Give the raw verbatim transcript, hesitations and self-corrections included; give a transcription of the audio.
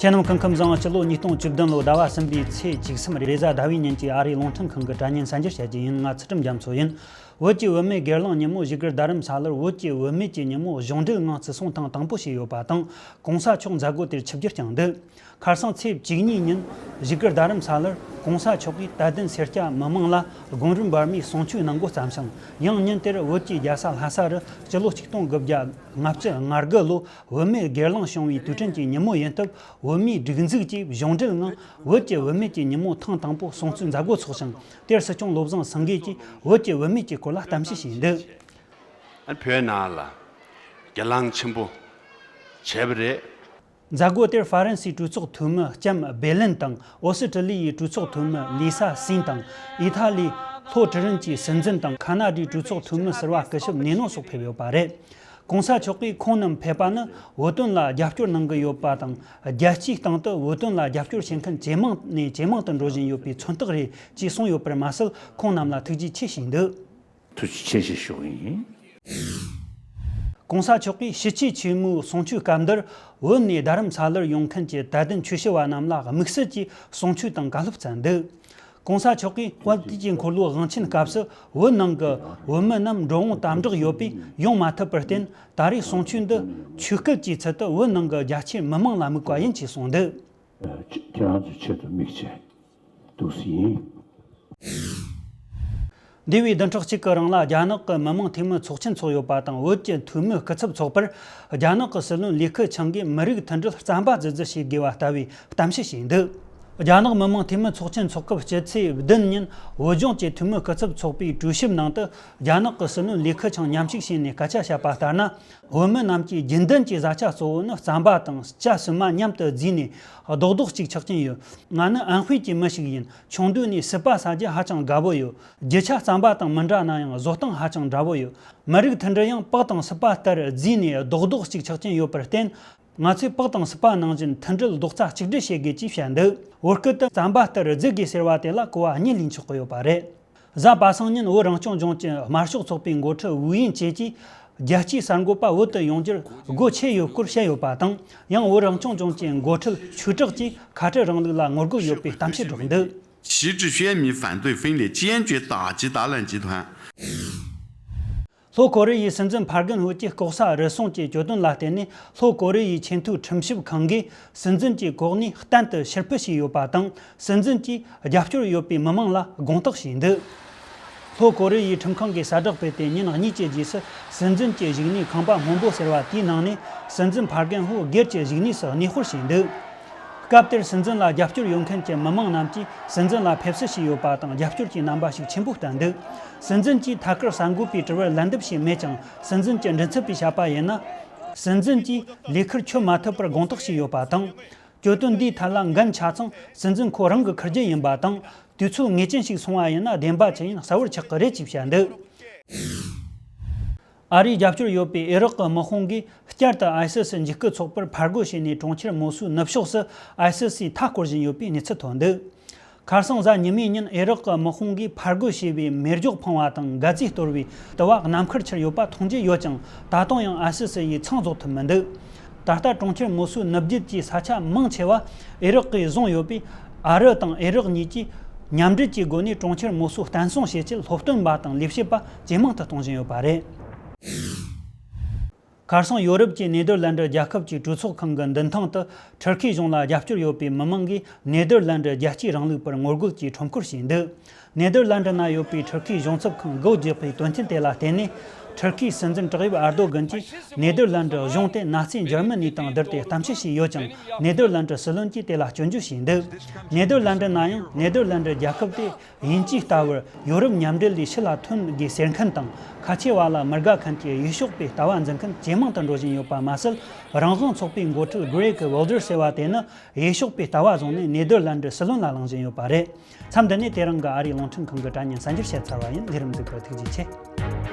ཁྱེད་རྣམས་སྐུ་ཁམས་བཟང་། སྤྱི་ལོ་ཉིས་སྟོང་བཅུ་བདུན་ལོ་ཟླ་བ་གསུམ་པའི་ཚེས་བཅུ་གསུམ་རེས་གཟའ་ཟླ་བའི་ཉིན་གྱི་ཨ་རིའི་རླུང་འཕྲིན་ཁང་གི་དྲ་བརྙན་གསར་འགྱུར་བཤད་རྒྱུ་ཡིན། ང་ཚུལ་ཁྲིམས་རྒྱ་མཚོ་ཡིན། བོད་ཀྱི་བུད་མེད་སྒེར་ལངས་ཉིན་མོ་བཞུགས་སྒར་རྡ་རམ་ས་ལར་བོད་ཀྱི་བུད་མེད་ཀྱི་ཉིན་མོ་གཞུང་འབྲེལ་ངང་བརྩི་སྲུང་ཐེངས་དང་པོ་བྱས་ཡོད་པ་དང་། གོང་ས་མཆོག་མཛད་སྒོ་དེར་ཆིབས་བསྒྱུར་བསྐྱངས་འདུག་ཁ་སང་ཚེས་བཅུ་གཉིས་ཉིན་བཞུགས་སྒར་རྡ་རམ་ས་ལར་གོང་ས་མཆོག་གིས་དད་ལྡན་སེར་སྐྱ་མི་མང་ལ་སྒོམ་རིམ་བར་མའི་གསུང་ཆོས་གནང་འགོ་བརྩམས་ཤིང་། ཡང་ཉིན་དེར་བོད་ཀྱི་རྒྱལ་ས་ལྷ་ས་རུ་སྤྱི་ལོ་ཆིག་སྟོང་དགུ་བརྒྱ་ལྔ་བཅུ་ང་དགུ་ལོ་བུད་མེད་སྒེར་ལངས་བྱུང་བའི་དུས་དྲན་གྱི་ཉིན་མོ་ཡིན་སྟབས། བོད་མིའི་སྒྲིག་འཛུགས་ཀྱིས་གཞུང་འབྲེལ་ངང་བོད་ཀྱི་བུད་མེད་ཀྱི་ཉིན་མོ་ཐེངས་དང་པོ་སྲུང་བརྩིའི་མཛད་སྒོ་འཚོགས་ཤིང་། དེར་སྲིད་སྐྱོང་བློ་བཟང་སེང་གེ་གིས་བོད་ཀྱི་བུད་མེད་ཀྱི་སྐོར་ལ་གཏམ་བཤད་བྱས་འདུག་ཨ། བོད་ནང་ལ་སྒེར་ལངས་ཆེན་པོ་བྱས་པ་རེད། མཛད་སྒོ་དེར་ཧྥ་རན་སིའི་གྲོས་ཚོགས་འཐུས་མི་ལྕམ་སྦེ་ལན་དང་། ཨོ་སི་ཀྲི་ལི་ཡའི་གྲོས་ཚོགས་འཐུས་མི་ལི་ས་སིན་དང་། ཨི་ཐ་ལིའི་ལྷོ་ཀྲི་རན་གྱི་སྲིད་འཛིན་དང་། ཁ་ན་ཌའི་གྲོས་ཚོགས་འཐུས་མི་ཟུར་པ་སྐུ་ཞབས་ནེ་ནོ་སོགས་ཕེབས་ཡོད་པ་རེད། གོང་ས་མཆོག་གིས་ཁོང་རྣམས་ཕེབས་པ་ནི་བོད་དོན་ལ་རྒྱབ་སྐྱོར་གནང་གི་ཡོད་པ་དང་། རྒྱལ་སྤྱིའི་སྟེང་དུ་བོད་དོན་ལ་རྒྱབ་སྐྱོར་བྱེད་མཁན་ཇེ་མང་ནས་ཇེ་མང་དུ་འགྲོ་བཞིན་ཡོད་པའི་མཚོན་རྟགས་རེད་ཅེས་གསུངས་ཡོད་པར་མ་ཟད། ཁོང་རྣམས་ལ་ཐུགས་རྗེ་ཆེ་ཞུས་འདུག་ཐུགས་རྗེ་ཆེ་ཞེས་ཞུ་གི་ཡིན། གོང་ས་མཆོག་གིས་ཕྱི་ཆོས་ཆེན་མོའི་གསུང་ཆོས་སྐབས་འདིར། བོད་ནས་རྡ་རམ་ས་ལར་ཡོང་མཁན་གྱི་དད་ལྡན་ཆོས་ཞུ་བ་རྣམས་ལ་དམིགས་བསལ་གྱིས་གསུང་ཆོས་དང་བཀའ་སློབ་སྩལ་འདུག་གོང་ས་མཆོག་གིས་དཔལ་དུས་ཀྱི་འཁོར་ལོའི་དབང་ཆེན་སྐབས་སུ། བོད་ནང་གི་བོད་མི་རྣམས་འགྲོ་འོང་དམ་དྲག་ཡོད་པས་ཡོང་མ་ཐུབ་པར་བརྟེན། ད་རེས་གསུང་ཆོས་འདི་ཆོས་སྐད་ཀྱི་ཚུལ་དུ་བོད་ནང་གི་རྒྱ་ཆེའི་མི་མང་ལ་དམིགས་པ་ཡིན་ཅེས་གསུངས་འདུག་ཁྱེད་རང་ཚོའི་ཆེད་དུ་དམིགས་བྱས་འདུག་སེ་ཡིན། འདས་པའི་བདུན་ཕྲག་གཅིག་གི་རིང་ལ་རྒྱ་ནག་གི་མི་དམངས་འཐུས་མི་ཚོགས་ཆེན་འཚོགས་ཡོད་པ་དང་། བོད་ཀྱི་འཐུས་མི་སྐུ་ཚབ་ཚོགས་པར་རྒྱ་ནག་གི་སྲིད་བློན་ལི་ཁེ་ཆང་གིས་མི་རིགས་མཐུན་སྒྲིལ་རྩམ་པ་རྫི་རྫི་བྱེད་དགོས་པ་ལྟ་བུའི་གཏམ་བཤད་བྱས་འདུག་རྒྱ་ནག་མི་དམངས་འཐུས་མི་ཚོགས་ཆེན་འཚོགས་སྐབས་སྤྱི་ཚེས་བདུན་ཉིན་བོད་ལྗོངས་ཀྱི་འཐུས་མི་སྐུ་ཚབ་ཚོགས་པའི་གྲོས་ཞིབ་ནང་དུ། རྒྱ་ནག་གི་སྲིད་བློན་ལི་ཁེ་ཆང་མཉམ་ཞུགས་བྱས་ནས་སྐད་ཆ་བཤད་པ་ལྟར་ན། བོད་མི་རྣམས་ཀྱི་རྒྱུན་ལྡན་གྱི་བཟའ་བཅའ་གཙོ་བོ་ནི་རྩམ་པ་དང་ཇ་སིལ་མ་མཉམ་དུ་བརྫིས་ནས་རྡོག་རྡོག་གཅིག་ཆགས་ཀྱིན་ཡོད། ང་ནི་ཨན་ཧུའེ་གྱི་མི་ཞིག་ཡིན། ཆུང་དུས་ནས་སྲིད་པ་ཟ་རྒྱུ་ཧ་ཅང་དགའ་པོ་ཡོད། རྒྱུ་ཆ་རྩམ་པ་དང་མི་འདྲ་ན་ཡང་བཟོ་སྟངས་ཧ་ཅང་འདྲ་པོ་ཡོད། མི་རིགས་མཐུན་སྒྲིལ་ཡང་སྤགས་དང་སྲིད་པ་ལྟར་བརྫིས་ནས་རྡོག་རྡོག་གཅིག་ཆགས་ཀྱིན་ཡོད་པར་བརྟེན། ང་ཚོས་སྤགས་དང་སྲིད་པ་ནང་བཞིན་མཐུན་སྒྲིལ་རྡོག་རྩ་གཅིག་སྒྲིལ་བྱེད་དགོས་ཅེས་བཤད་འདུག་བོད་སྐད་དུ་རྩམ་པ་ལྟར་བརྫི་དགོས་ཟེར་བ་དེ་ལ་གོ་བ་གཉིས་ལེན་ཆོག་གི་ཡོད་པ་རེད། གཟའ་པ་སངས་ཉིན་བོད་རང་སྐྱོང་ལྗོངས་ཀྱི་དམར་ཤོག་ཚོགས་པའི་འགོ་ཁྲིད་ཝུའུ་དབྱིང་ཅེ་གྱིས། རྒྱལ་སྤྱིའི་གསར་འགོད་པ་བོད་དུ་ཡོང་རྒྱུར་སྒོ་ཕྱེ་ཡོད་སྐོར་བཤད་ཡོད་པ་དང་། ཡང་བོད་རང་སྐྱོང་ལྗོངས་ཀྱི་འགོ་ཁྲིད་ཆོས་གྲགས་ཀྱིས་ཁ་བྲལ་རིང་ལུགས་ལ་ངོ་རྒོལ་ཡོད་པའི་གཏམ་བཤད་སྒྲོག་འདུག 习近平反对分裂，坚决打击大乱集团。 ལྷོ་ཀོ་རི་ཡའི་སྲིད་འཛིན་ཕར་གན་ཧུའུ་གྱིས་ལྐོག་ཟ་རུལ་སུངས་ཀྱི་གྱོད་དོན་ལ་བརྟེན་ནས། ལྷོ་ཀོ་རི་ཡའི་ཆེས་མཐོའི་ཁྲིམས་ཞིབ་ཁང་གིས་སྲིད་འཛིན་གྱི་གོ་གནས་གཏན་དུ་ཕྱིར་འབུད་བྱས་ཡོད་པ་དང་། སྲིད་འཛིན་གྱིས་རྒྱབ་སྐྱོར་ཡོད་པའི་མི་མང་ལ་དགོངས་དག་བྱས་འདུག་ལྷོ་ཀོ་རི་ཡའི་ཁྲིམས་ཁང་གིས་གསལ་བསྒྲགས་སྤེལ་ཏེ། ཉིན་གཉིས་ཀྱི་རྗེས་སུ་སྲིད་འཛིན་གྱི་བཞུགས་གནས་ཁང་པ་སྔོན་པོ་ཟེར་བ་དེའི་ནང་ནས། སྲིད་འཛིན་ཕར་གན་ཧུའུ་སྒེར་གྱི་བཞུགས་གནས་སུ་གནས་སྤོར་བྱས་འདུག་སྐབས་དེར་སྲིད་འཛིན་ལ་རྒྱབ་སྐྱོར་ཡོད་མཁན་གྱི་མི་མང་རྣམས་ཀྱིས་སྲིད་འཛིན་ལ་ཕེབས་བསུ་བྱས་ཡོད་པ་དང་། རྒྱབ་སྐྱོར་གྱི་རྣམ་པ་ཞིག་ཆེན་པོ་བསྟན་འདུག་སྲིད་འཛིན་གྱིས་ཐད་ཀར་གསར་འགོད་པའི་དྲི་བར་ལན་འདེབས་བྱས་མེད་ཀྱང་། སྲིད་འཛིན་གྱི་མགྲིན་ཚབ་པས་བཤད་པ་ཡིན་ན། སྲིད་འཛིན་གྱིས་ལས་ཁུར་འཁྱོལ་མ་ཐུབ་པར་དགོངས་དག་བྱས་ཡོད་པ་དང་། གྱོད་དོན་འདིའི་ཐད་ལ་འགན་ཆ་ཚང་སྲིད་འཛིན་ཁོ་རང་གིས་འཁུར་རྒྱུ་ཡིན་པ་དང་། དུས་ཚོད་ངེས་ཅན་ཞིག་སོང་བ་ཡིན་ན། བདེན་པ་ཅི་ཡིན་གསལ་བོར་ཆགས་ཀྱི་རེད་ཅེས་བཤད་འདུག་ཨ་རིའི་རྒྱབ་སྐྱོར་ཡོད་པའི་ཨི་རག་གི་དམག་དཔུང་གིས་བསྐྱར་དུ་ཨའི་སི་སི་འཇིགས་སྐུལ་ཚོགས་པར་ཕར་རྒོལ་བྱས་ནས། གྲོང་ཁྱེར་མོ་སུའི་ནུབ་ཕྱོགས་སུ་ཨའི་སི་སིས་མཐའ་སྐོར་བཞིན་ཡོད་པའི་གནས་ཚུལ་ཐོན་འདུག་ཁ་སང་གཟའ་ཉི་མའི་ཉིན་ཨི་རག་གི་དམག་དཔུང་གིས་ཕར་རྒོལ་བྱས་པའི་མེ་སྒྱོགས་འཕངས་པ་དང་། འགག་རྫས་གཏོར་བའི་དུ་བ་ནམ་མཁར་འཕྱུར་ཡོད་པ་མཐོང་རྒྱུ་ཡོད་ཀྱང་། ད་དུང་ཡང་ཨའི་སི་སི་ཡིས་མཚང་རྫོགས་ཐུབ་མི་འདུག་ད་ལྟ་གྲོང་ཁྱེར་མོ་སུའི་ནུབ་རྒྱུད་ཀྱི་ས་ཆ་མང་ཆེ་བ་ཨི་རག་གིས་བཟུང་ཡོད་པས། ཨ་རི་དང་ཨི་རག་གཉིས་ཀྱིས་མཉམ་འབྲེལ་གྱི་སྒོ་ནས་གྲོང་ཁྱེར་མོ་སུ་བརྟན་སྲུང་བྱེད་ཆེད་སློབ་སྟོན་པ་དང་ལས་བྱེད་པ་ཇེ་མང་དུ་གཏོང་བཞིན་ཡོད་པ་རེད། ཁ་སང་ཡོ་རོབ་ཀྱི་ནེ་དར་ལན་ཌི་རྒྱལ་ཁབ་ཀྱི་གྲོས་ཚོགས་ཁང་གི་མདུན་ཐང་དུ། ཊར་ཁིའི་གཞུང་ལ་རྒྱབ་སྐྱོར་ཡོད་པའི་མི་མང་གིས་ནེ་དར་ལན་ཌི་རྒྱལ་གཅེས་རིང་ལུགས་པར་ངོ་རྒོལ་གྱིས་ཁྲོམ་སྐོར་བྱས་འདུག་ནེ་དར་ལན་ཌི་ན་ཡོད་པའི་ཊར་ཁིའི་གཞུང་ཚབ་ཁང་སྒོ་བརྒྱབ་པའི་དོན་རྐྱེན་དེ་ལ་བརྟེན་ནས། ཊར་ཁིའི་སྲིད་འཛིན་ཏྲག་ཡིབ་ཨར་དོ་གྷན་གྱིས་ནེ་དར་ལན་ཌི་གཞུང་དེ་ནཱ་ཚི་འཇར་མ་ནི་དང་བསྡུར་ཏེ་གཏམ་བཤད་བྱས་ཡོད་ཀྱང་། ནེ་དར་ལན་ཌི་སྲིད་བློན་གྱིས་དེ་ལ་སྐྱོན་བརྗོད་བྱས་འདུག་ནེ་དར་ལན་ཌི་ན་ཡང་། ནེ་དར་ལན་ཌི་རྒྱལ་ཁབ་དེ་དབྱིན་ཇི་ལྟ་བུར་ཡོ་རོབ་མཉམ་འབྲེལ་ལས་ཕྱི་ལ་ཐོན་དགོས་ཟེར་མཁན་དང་། ཁ་ཆེ་བ་ལ་མི་དགའ་མཁན་གྱི་གཡས་ཕྱོགས་པའི་ལྟ་བ་འཛིན་མཁན་ཇེ་མང་དུ་འགྲོ་བཞིན་ཡོད་པ་མ་ཟད། རང་དབང་ཚོགས་པའི་འགོ་ཁྲིད་གྷི་རེག་ཝིལ་ཌར་ཟེར་བ་དེ་ནི། གཡས་ཕྱོགས་པའི་ལྟ་བ་བཟུང་ནས་ནེ་དར་ལན་ཌི་སྲིད་བློན་ལ་ལངས་བཞིན་ཡོད་པ་རེད། མཚམས་འདི་ནས་དེ་རིང་གི་ཨ་རིའི་རླུང་འཕྲིན་ཁང་གི་དྲ་བརྙན་གསར་འགྱུར་བཤད་ཚར་བ་ཡིན། ལས་རིམ་གཟིགས་པར་ཐུགས་རྗེ་ཆེ།